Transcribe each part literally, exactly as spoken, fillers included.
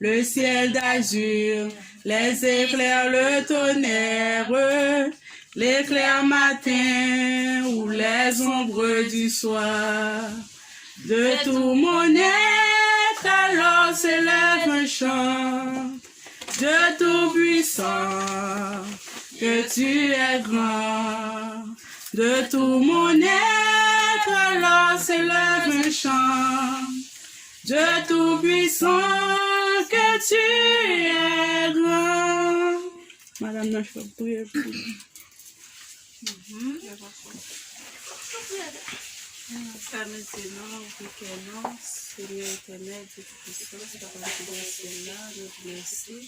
Le ciel d'azur, les éclairs, le tonnerre, l'éclair matin ou les ombres du soir. De tout mon être, alors s'élève un chant. Dieu tout-puissant, que tu es grand. De tout mon être, alors s'élève un chant. Dieu tout-puissant, que tu es grand. Madam nan fè priye pou nou. Sa nou di non, ouvri kè nou, Senyè Etènèl, Dye Toupisan, Papa ki nan syèl la, nou di mèsi.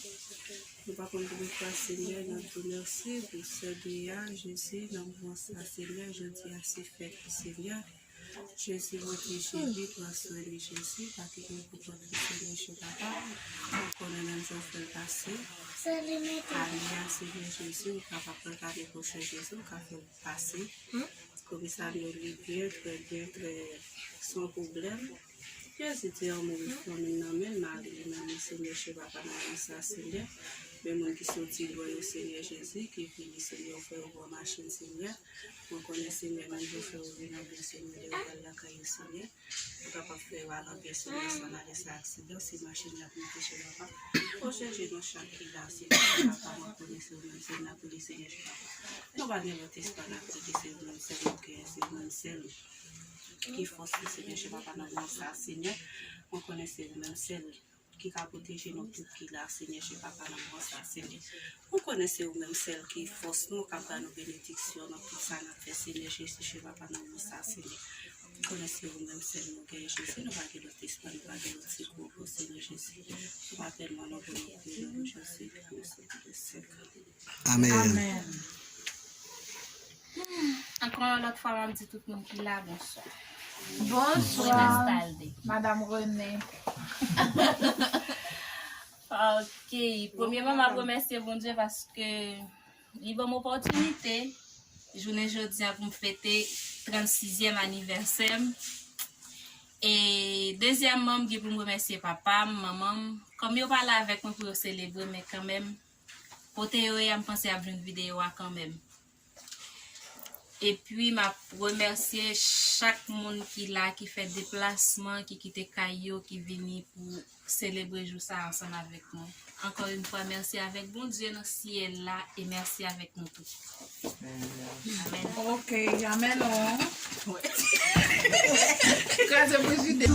Nou pa konn konbyen fwa, Senyè, n ap di w mèsi pou sè Bea, Jezi, nan moman sa, Senyè, jodi a se fèt li, Senyè. Jezi, pwoteje li, pran swen li, Jezi, pa kite l pou kont li, Senyè, Jezi, Papa. Ou konnen menm jan w fè l pase ane a, Senyè, Jezi, ou kapab fè l ane pwochen, Jezi, ou ka fè l pase. Komisarya li byen, trè byen, trè san pwoblèm. Jezi di an mouri fanmi nan men l, mari li nan men, Senyè, Jezi, Papa, nan men sa, Senyè. Men moun ki soti lwen yo, Senyè Jezi, ki vini, Senyè, ou fè yo pran machin, Senyè. Mwen konnen, Senyè, menm jan w fè yo vin an byen, Senyè, lè yo pral lakay yo, Senyè. Ou kapab fè yo al an byen, Senyè, san malè, san aksidan. Si machin y ap monte, Jezi, Papa, pwoteje nou chak ki la, Senyè, Papa, mwen konnen se ou menm sèl n ap priye, Senyè, Jezi, Papa. Nou pa gen lòt espwa n ap priye, se ou menm sèl nou genyen, se ou menm sèl ki fòs nou, Senyè, Jezi, Papa, nan moman sa, Senyè. Mwen konnen se ou menm sèl ki ka pwoteje nou tout ki la, Senyè, Jezi, Papa, nan moman sa, Senyè. Mwen konnen se ou menm sèl ki fòs nou, k ap ba nou benediksyon nan tout sa n ap fè, Senyè, Jezi, Jezi, Papa, nan moman sa, Senyè. Mwen konnen se ou menm sèl nou genyen, Jezi, nou pa gen lòt espwa, nou pa gen lòt sekou, Senyè, Jezi. Se pa tèlman nou pou nou priye, non, Jezi, nou se tout sèk. Amèn. Amèn. Ankò yon lòt fwa, m ap di tout moun ki la, bonswa. Bonswa. Buenas tardes. Madam Rene. Ok. Premyèman, m ap remèsye Bondye paske li ban m opòtinite jounen jodi a pou m fete trannsizyèm anivèsè m. E dezyèmman, m gen pou m remèsye papa m, manman m. Kòm yo pa la avèk mwen pou yo selebre, men kanmenm, kote yo ye a, m panse y ap jwenn videyo a kanmenm. Epi, m ap remèsye chak moun ki la, ki fè deplasman, ki kite kay yo, ki vini pou selebre jou sa a ansanm avèk nou. Ankò yon fwa, mèsi avèk Bondye nan syèl la e mèsi avèk nou tou. Amèn. Ok, amèn, non. Kraze Brigide.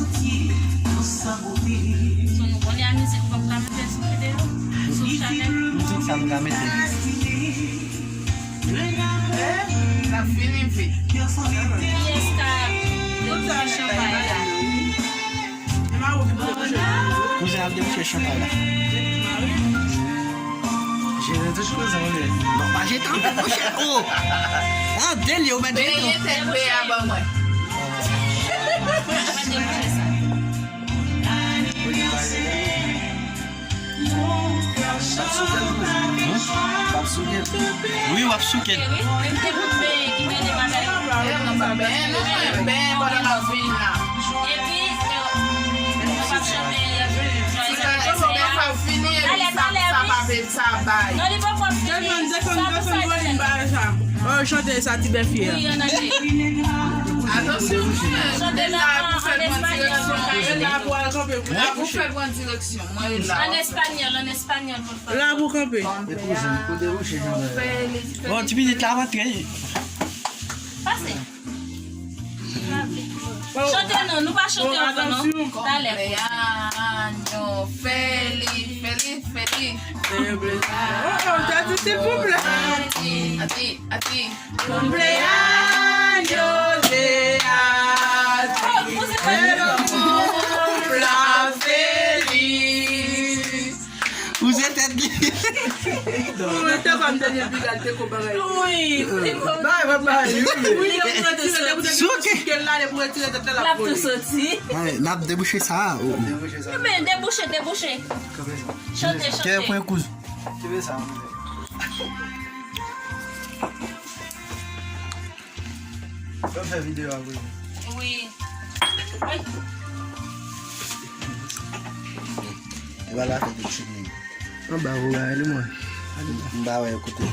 Son nou konnen a mizik ou p ap ka mete sou videyo, sou chanèl. Mizik sa m ka mete. Eh, n ap fini vit. Kiyès ka debouche chanpay la? Kouzen ap debouche chanpay la. Jere tout kouzen ou ye. Non, pa jete an debouche. Oh! An delye ou mèt jete. Peye tèt peye a ban mwen. W ap souke l toujou. W ap souke l. Wi, w ap souke l. Chante sa ti bèf ye a. Atansyon, chante la pou fè bon direksyon. Pou fè bon direksyon. An espanyòl, an espanyòl pou l fè. La pou kanpe. Bon, ti pitit la rantre. Pase. Chante non, nou pa chante anvan non. Talè. Cumpleaños feliz, feliz, feliz. Oh, oh, Daddy, silvouplè. Ati, ati. Cumpleaños de Ati. Cumpla feliz. Ou se tèt li. Ou te konn tande piga te ko bagay. Wi. Bay, bay, bay. Wi, yo pou retire tèt. Souke. Ke la le pou retire tèt la. L ap tou soti. Ay, n ap debouche sa. Oh, oh. Debouche sa. Men debouche, debouche. Chante, chante. Kè pwen kouz. Kenbe sa. Yo fè videyo a vre. Wi. Ay. E Pale avèk yo, Chidney. Anba ou bagay li, mwen. M pa wè yo kote.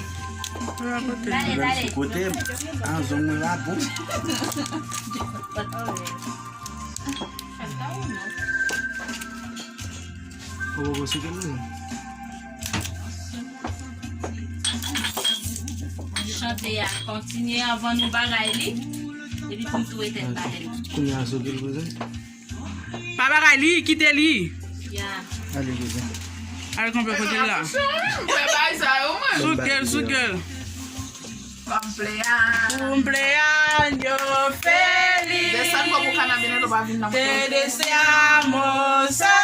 Yo kote. Menm sou kote m. An, zong mwen la bon. Ou poko sou kel li? Chante a kontinye anvan nou bagay li. Epi pou m tou etèn bagay li. Kounye a sou kel kouzen? Pa bagay li, kite li. Ya. Ale kouzen. Ale konpe kote l la. Fè bagay sa yo, mwen. Sou kel, sou kel. Cumpleaños. Cumpleaños feliz. Desann bò pou kanabine, nou pa vin nan. Te deseamos a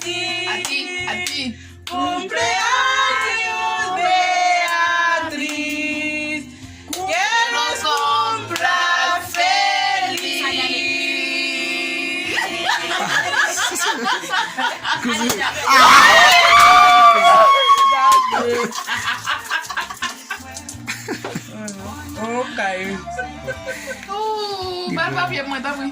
ti. A ti, a ti. Cumpleaños, Beatriz. Que nos cumpla feliz. Okay. Ooh, ba l papye mwen, tanpri.